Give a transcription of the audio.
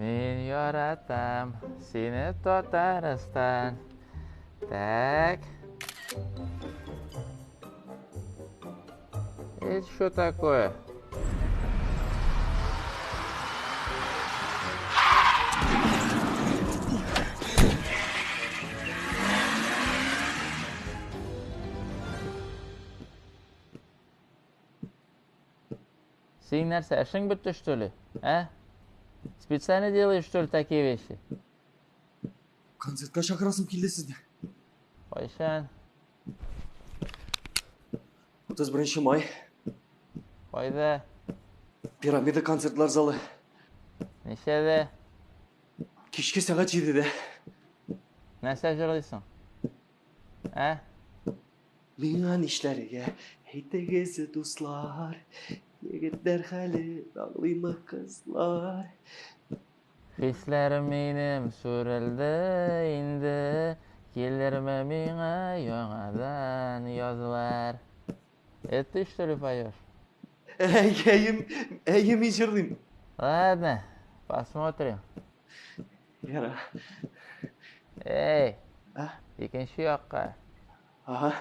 Мин яратам сине, Татарстан. Так. Это что такое? Син нәрсә, эшең бетте, что ли? А? Специально делаешь, что ли, такие вещи? Концертка чакырасым килде сезне. Кайчан? 31 май. Кайда? Пирамида концертлар залы. Ничәдә? Кичке сәгать 7-дә. Нәрсә җырлыйсың? Ә? Миңа нишләргә, әйтегез, дуслар? Егетләр хәле аңлыймы кызлар? Хисләрем минем сүрелде инде, Килерме миңа яңадан язлар? Это ты, что ли, поешь? Әйе, әйе, мин җырлыйм. Ладно, посмотрим. Яра. Эй, А? икенче якка. Ага.